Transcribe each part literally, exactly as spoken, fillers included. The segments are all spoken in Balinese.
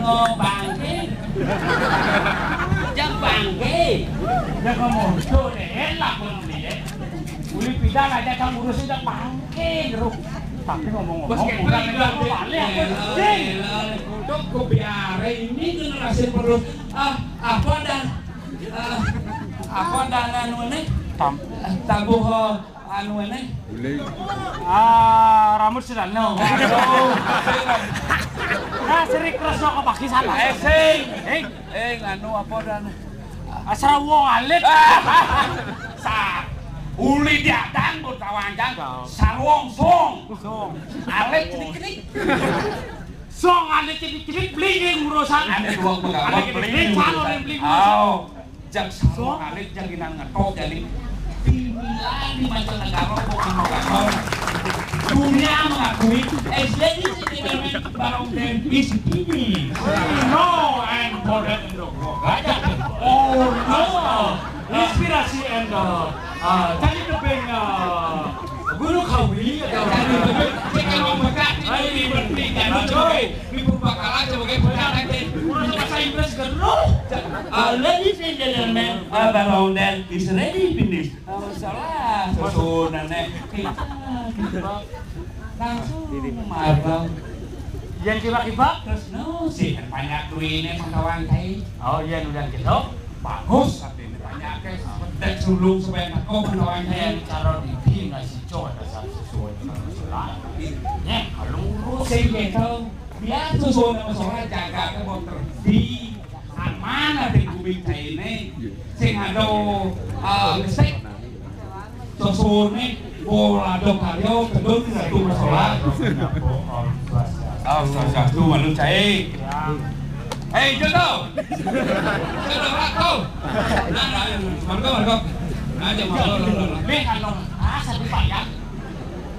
Oh, bangke. Jang bangke. Ya kamu tuh deh, enak pun beli ya. Uli pindah aja kamu urusin jang bangke, bro. Tapi ngomong-ngomong, udah pindah balik aku. Ding. Untuk ku biare ini generasi penerus. Ah, apa dan, ah, apa dan anu nih? Tam- Tabuh, eh, anu nih. Ah, rambut sudah no. Aduh. Ah, seri keras no kepake sana. Eh, sing. Eh, eh, anu apa dan? Asal wong alit. Sa uli diadang bot kawanjang. Sarwong song. Song. Alit cedik-cedik. Song alit cedik-cedik beli ning urusan. Alit wong pegawe beli. Calon yang beli. Au. Jang song alit jang inang ngetok jadi. Pimpinan di mancanegara kok sama kantor. Dunia mengakui, eh, jadi si Barong dan B C T V. No, and for that, no. Oh, no. Inspirasi and, uh, uh, tadi tebing, uh, Guru Kawi atau tadi tebing, cek kalau bekas ini berpikir, coy. Di Purwakala sebagai pendatang, eh. Bahasa Inggris terus. Uh, ladies and gentlemen, uh, Barong dan is ready finish. Oh, salah. Susunan, eh. Langsung marbel. Yang kibak-kibak? Terus, no, sih, kan banyak duitnya, pengkawan, kai. Oh, iya, udah gitu. Bagus, tapi ini banyak, kai. Pedek sulung supaya teko, pengkawan, kai. Yang cara di tim, nasi cowok, ada satu sesuai dengan salah. Nya, kalau urus. Sing gitu. Biar susunan sama salah, jaga ke motor. Di amanah di bumi ini. Sing ada, uh, mistake. Sosone bola do karyo kedun ratu masalah. Oh, swastiastu, malu cai. Hei, Joto. Joto, Ratu. Nah, nah, margo, margo. Nah, jangan margo. Nih, kalau, ah, satu bayang.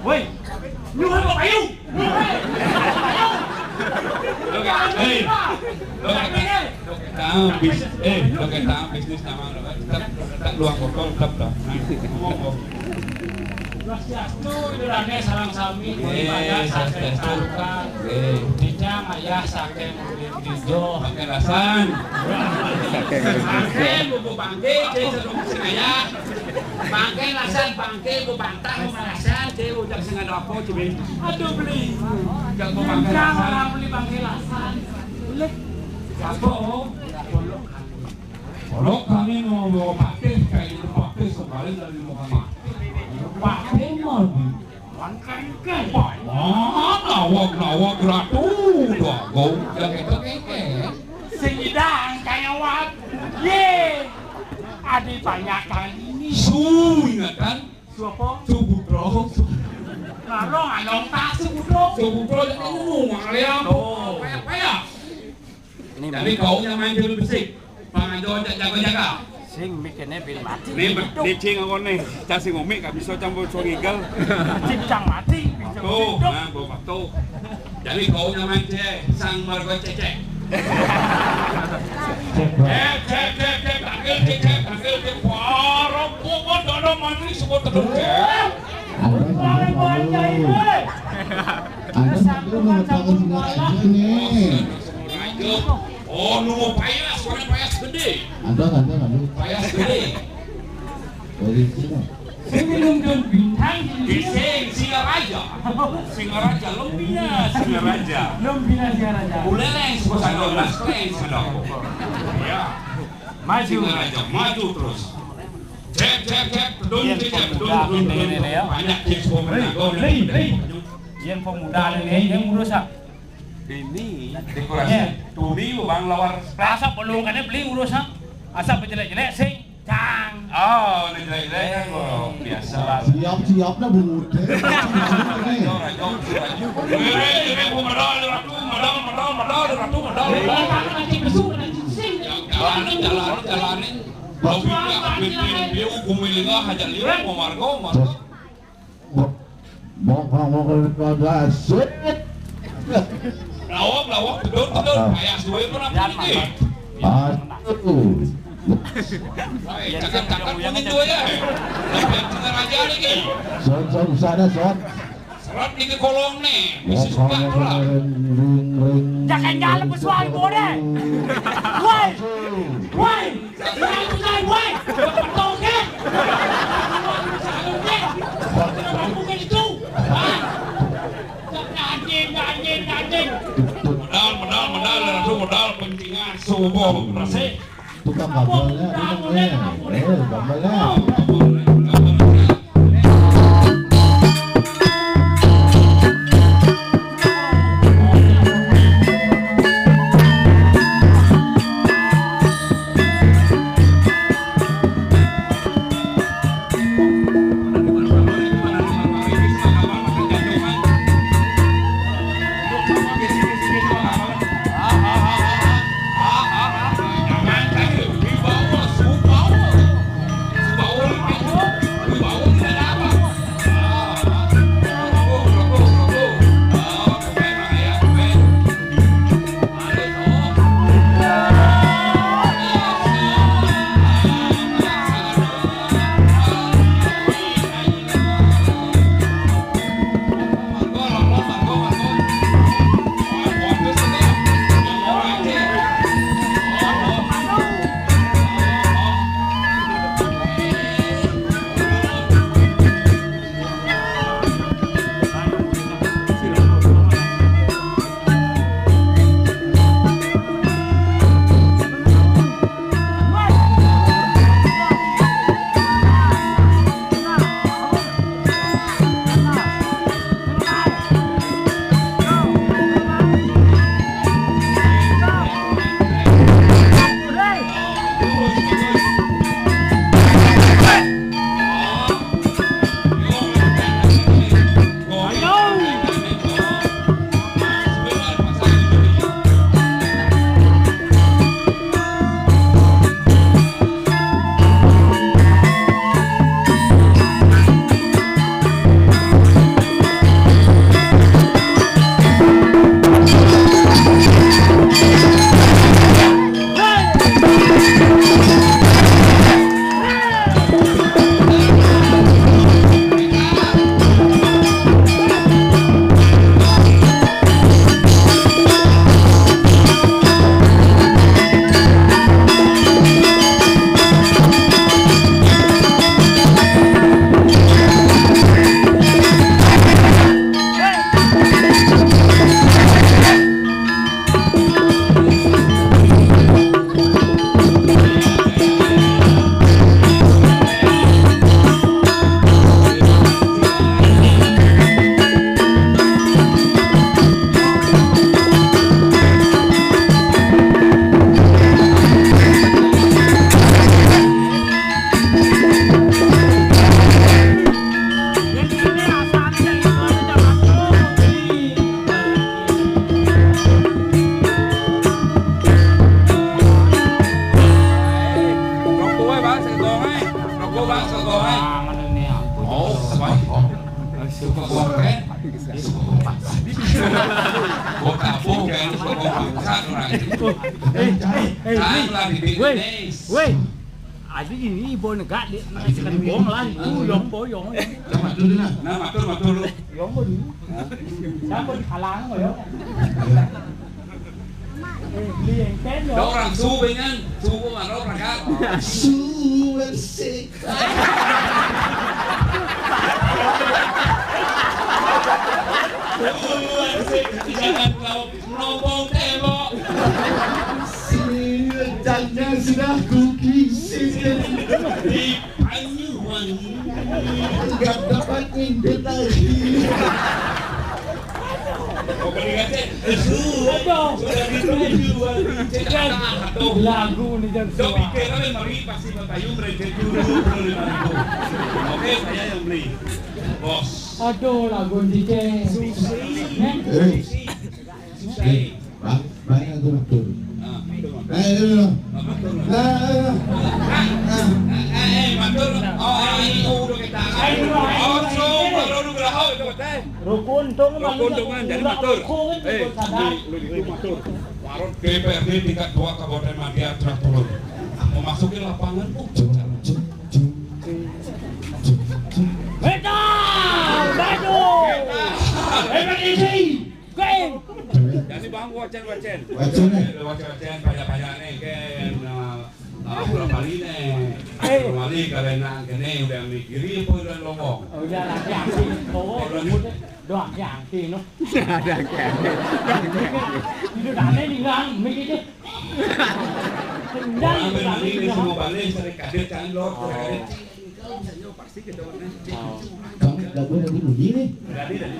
Woi, lu apa payung? Lu apa payung? Oke, hei. Oke. Tahu bis, eh, oke, tahu bisnis nama lo, kan? Tetap, tetap luang botol, tetap dah. Nah, ngomong, ngomong. Swastiastu, Idul Adha, salam sami, eh, ibadah, saking swastiastu. Tangkal. Eh. Dicang ayah, saking Dijo. Pakai lasan. Saking Dijo. Saking buku bangke, cek sedung sing ayah. Bangke lasan, bangke, bu bantah, bu malasan, cek ujak sing ada apa, cek. Aduh, beli. Jangan bangke lasan. Beli bangke lasan. Lek. Apa? Kalau kami mau bawa patih, kayak gitu, patih sekali dari Muhammad. Patih mau di. Mana awak, awak ratu, doang, ya gitu, kayak. Sing idang, kayak wat. Ye. Adi banyak kali ini. Su, ingatan. Su apa? Su Butro. Ngarong, anong tak Su Butro. Su Butro, jadi ngomong, kalian. Tuh. Apa ya, apa ya? Ini jadi mik. Kau yang main film besik, Bang Anjo ajak jaga-jaga. Sing mik ini bil mati. Ini ber-, ini cing aku nih, cah sing ngomik gak bisa campur suang igel. Cincang mati, bisa tuh, begitu. Nah, bawa tuh. Jadi kau yang main cek, sang margo cecek. Cek, Bang. Cek, cek, cek, cek, panggil cek, cek, panggil cek. Warung pokok dono mantri semua terus cek. Ada, ada, ada. Ada satu nomor tamu di aja nih. Oh, nunggu payas, mana payas gede? Ada, ada, ada. Payas gede. Dari sini. Sing minum dun bintang. Di sing, Singaraja. Singaraja, Lumbia, Singaraja. Lumbia, Singaraja. Buleleng, sepuluh satu, mas, keren, sedang. Ya. Maju. Singaraja, maju terus. Cek, cek, cek, pedun, cek, cek, pedun, pedun, pedun. Banyak cek, sepuluh menit. Hei, hei. Yang pemuda ini, yang urus, ah. Ini dekorasi. Iya. Tuni, Bang, lawar. Asa pelung kene beli urus, ha? Asa pejelek-jelek sing jang. Oh, ini jelek-jelek kan, oh, biasa lah. Siap-siap dah, Bu. Rajo, rajo, rajo. Ini, ini, Bu, medal, ratu, medal, medal, medal, ratu, medal. Jalan, jalan, jalan. Mau pindah, pindah, dia hukum ini nggak, hajar lima, mau margo, margo. Mau ngomong ke keluarga, sip. Lawak, lawak, pedun, pedun. Ah. Kayak suwe pun apa ini? Aduh. Hei, cakap-cakap pun itu ya. Sampai Singaraja lagi. Son, son, sana, son. Rat di kolong nih, bisa suka lah. Ring, ring, ring. Jangan nyala pesuai, Bode. Woi, woi, jangan pesuai, woi. Betul, kan? Kenapa bukan itu? Hah? Anjing, anjing, anjing. Modal, modal, modal, langsung modal pencingan subuh, berhasil. Tukang gambalnya, tukang, eh, eh, gambalnya. Rokok wae, Bang, sekongé. Rokok, Bang, sekongé. Oh, baik. Suka korek. Suka korek. Gua kabur, kan, suka korek. Satu lagi. Eh, eh, eh, Jangan lah, bibit weh, manis. Weh. Adi ini ibu negak di, sekarang bohong lah. Itu yang bohong. Nah, matur, matur lu. Yang bohong. Siapa di kalangan, ya? Eh, beli yang pen, ya. Dok, orang subuh, kan? Subuh, mana orang, kan? Subuh, sih. Subuh, sih. Jangan kau Melompong tembok. Sini letaknya sudah kukisir. Di Banyuwangi. Nggak dapat nginjek lagi. Oh, peningkatnya. Sudah di Banyuwangi. Cek, ah, tuh. Lagu nih, Jan. Jom pikir kalian mari pasti Bapak Yu mereka dulu. Oke, saya yang beli. Bos. Aduh, lagu dikit. Susi. Nih. Eh. Susi. Bang, bang, aku matur. Ah, matur, matur. Eh, eh, eh. Ah, matur, matur. Ah, ah, ah. Eh, eh, eh, matur. Oh, ah, itu udah kita. Ayo, ayo, ayo. Oh, so, baru udah berapa itu, teh? Rukun dong, rukun dong, jadi matur. Rukun, eh, rukun sana. Di, lu di matur. Warung D P R D tingkat dua Kabupaten Madya telah turun. Memasuki lapangan, uh, jauh. Beda! Beda! Hebat isi. Kowe. Jadi bang wacen-wacen. Wacen. Wacen-wacen, banyak-banyak nih, kan. Nah, ah, berapa kali nih? Eh. Berapa kali kalian nang kene udah mikiri apa udah ngomong? Oh, udah lagi aktif. Oh, udah. Doang ya aktif, no. Ada aktif. Itu dah nih, nggak, mikir. Kendang. Orang ini semua balik, sering kaget kan, lo, sering kaget. Kalau misalnya pasti kita warna cek. Bang, nggak boleh tadi bunyi nih. Tadi, tadi.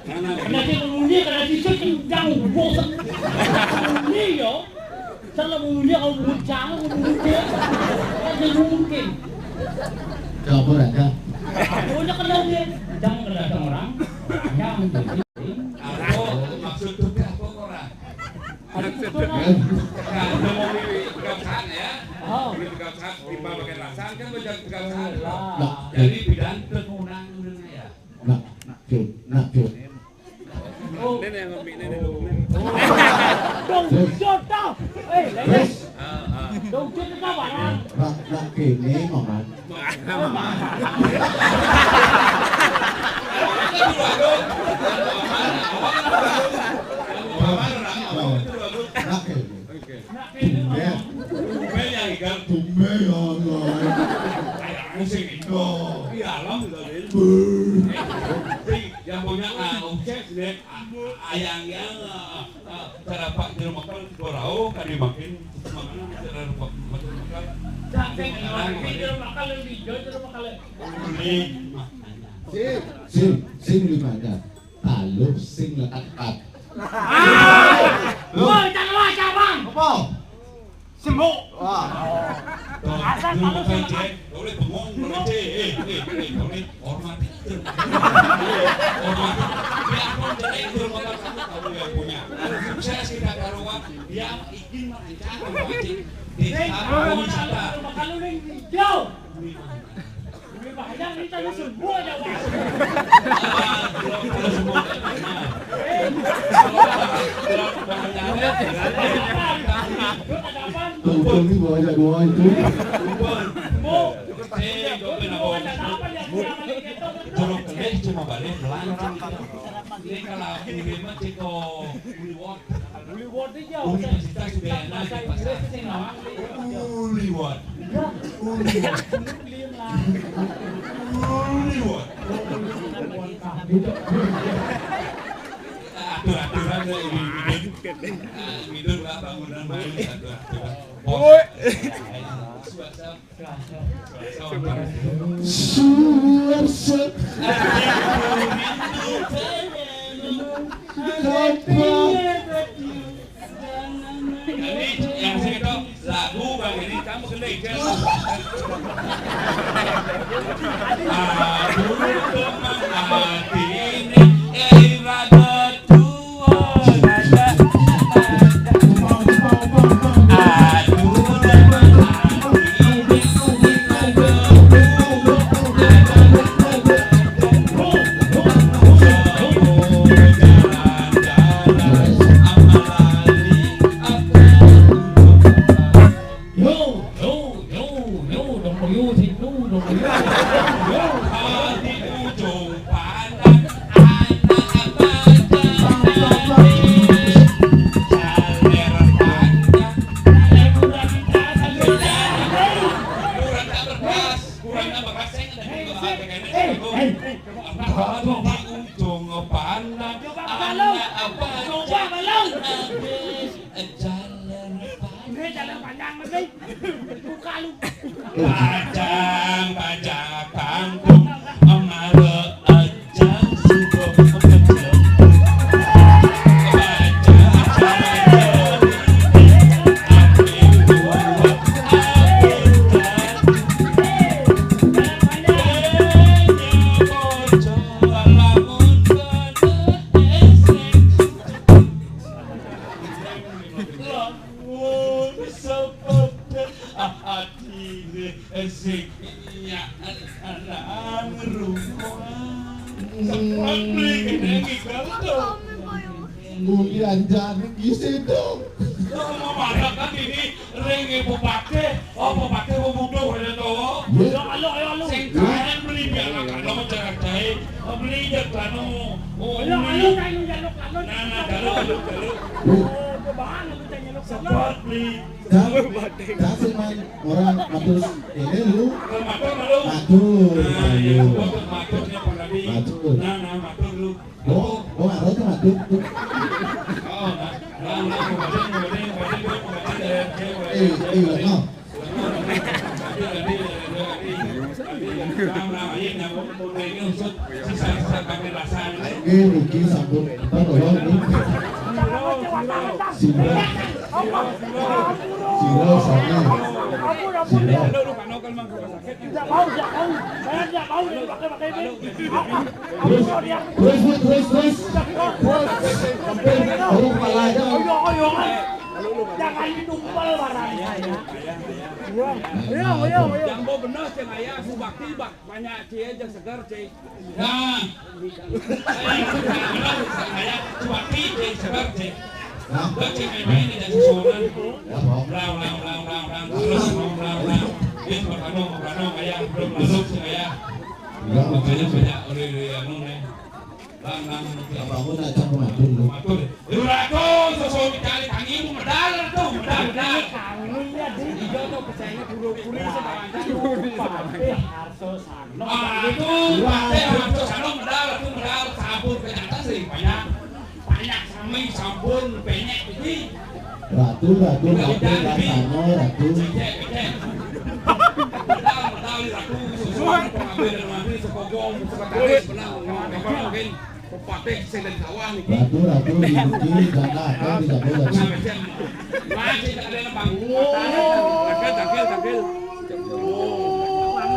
Karena dia bunyi, karena dia cek, kendang, bosan. Bunyi, yo. Salah bunyi, kalau bunyi, jangan bunyi. Kan dia mungkin. Coba, Raka. Pokoknya kenal dia. Jangan kena datang orang. Jangan bunyi. Apa maksud tugas apa orang? Maksud tugas. Nah, udah mau milih tukang sana ya. Oh. Milih tukang sana, timbal pakai lasan kan udah tukang sana. Nah. Jadi bidang tekunang dunia. Nah, Cut, nah, Cut. Oh. Nenek ngambil nenek dulu. Dong, Cut, dah. Eh, Lex. Wes. Ah, ah. Dong, Cut, kita barang. Rak, rak kene, Maman. Maman. Maman, Maman. Rak kene. Oke. Tumben. Tumben ya, Ikan. Tumben ya, Ngai. Kayak sing indo. Iya, alhamdulillah, Lil. Beuh. Sing, yang punya, ah, objek, sih, ah, ayang, yang, ah, ah, cara Pak Jero Makan, gua rauh, kali makin, makan, cara Pak Jero Makan. Sampai orang ini Jero Makan lebih hijau, Jero Makan lebih. Uli. Sing, sing, sing lima ada. Taluh sing lekat-lekat. Ah! Loh. Woi, jangan lah, cabang. Apa? Semuk. Wah. Asal kalau sama Jack, boleh bengong, boleh Jack. Eh, eh, eh, boleh hormati. Hormati. Biarpun jelek, hormati kamu, kamu yang punya. Sukses kita karuan, dia ingin merancang, memancing. Di saat wisata. Kalau ning hijau. Ini bahaya, ini tadi semua aja, Pak. Tuh, tuh, ini bawa aja dua itu. Jeruk keleh cuma balik melanjut. Ini kalau di rumah ceko reward. Universitas Udayana di Pasar. Uliwat. Uliwat. Uliwat. Atur-aturan dari Midun. Ah, Midun lah bangunan main atur-aturan. Bos. Suasana. Suasana. Jadi, yang saya tahu, lagu Bang ini kamu kena ikan. Aduh, teman hati ini, eh, rada tua, rada, rada. Aduh, teman hati ini, rada tua, rada, rada. Yo, yo, yo, yo, dong yo, sing lu, dong yo, yo. Di ujung pandang, anak apa jadi? Jaler panjang, jaler kurang tak berkas, kurang tak berkas, kurang tak berkas, saya nggak ada. Hei, hei, hei, hei. Apa, apa, apa? Di ujung pandang, coba, anak apa, coba, jadi? Jaler panjang. Ini jalan panjang, Mas, nih. Buka lu. Pajang, pajak, pangkung, mara, ajang, sudo, kejepung. Pajang, pajak, api, uap, api, uap. Jalan panjang. Lamun kada esek. Lamun sepeda atine sing nyaran rumah. Semprot beli gede gigal tuh. Mulian jaring isi dong. Lo mau marah kan ini ring ibu pakai, oh, ibu pakai mau butuh ada tuh. Iya. Ayo, ayo, ayo. Sing kaya beli biar makan lo jarak jahit. Beli Iya, Plano. Oh, ayo, ini. Ayo, ayo, ayo, ayo. Nah, nah, jaluk, jaluk, jaluk. Ayo, cobaan, ayo, ayo, ayo. Support, please. Dah, dah sih, Man. Orang matus ini lu. Kalau matur, malu. Matur, nah, iya, malu. Support, matur, ya, Pak Kadi. Matur. Nah, nah, matur lu. Oh, oh, ada tuh matur tuh. Oh, nah, nah, nah, matur, matur, matur, matur, matur, eh, eh, eh, oh. Ini Ricky sambut apa, tolong, ini. Sila. Sila, sana. Sila. Tidak mau, tidak mau. Saya tidak mau dipakai-pakai ini. Terus, terus, terus, terus, terus. Terus. Hampir, oh, kepala aja. Ayo, ayo, ayo. Jangan ditumpal barang saya. Iya, iya, iya, iya. Yang mau benar, Ceng Ayah, subakti, Bak. Banyak, Ceng, aja segar, Ceng. Nah. Saya, Ceng Ayah, subakti, Ceng, segar, Ceng. Nah. Buat Ceng main-main, tidak sesuai. Ya, Bang. Ulang, ulang, ulang, ulang, ulang. Terus, ulang, ulang, ulang. Dia cuma kandung, kandung, Ayah. Belum masuk, Ceng Ayah. Iya, makanya banyak, oleh, oleh, anu, nih. Bang, bang, bang. Abang pun nak cakap matur lu. Matur. Lu ratus, sosok dicari tangimu, medal tuh, medal, medal. Tanginya di. Iya tuh, percaya guru-guru sekarang kan. Patih Arso Sano. Aduh, Patih Arso Sano, medal tuh, medal. Sabun kenyata sih, banyak. Banyak sami, sabun, penyek, ini. Ratu, ratu, ratu, ratu, ratu. Ratu, ratu, di Bukit, sana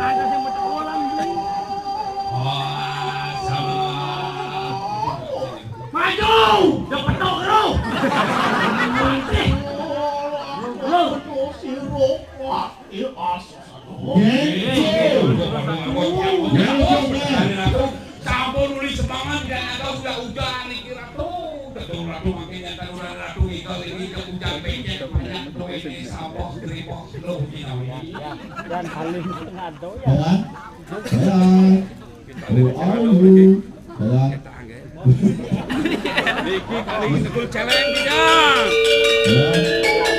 ada di sana. Wah, sama. Maju! Dah petok lu! Mantih! Lu! Siro, wah, iya, as. Genjo. Genjo, man. Sampun uli semangat, dan atau sudah udan niki, Ratu. Ratu, Ratu, makin nyata, Ratu, Ratu, kita ini ke udan becek, banyak, Ratu, ini sampah, keripik, lo, ini. Dan paling ngado ya. Ya. Ya. Who are you? Ya. Niki kali segul celeng, tidak? Ya.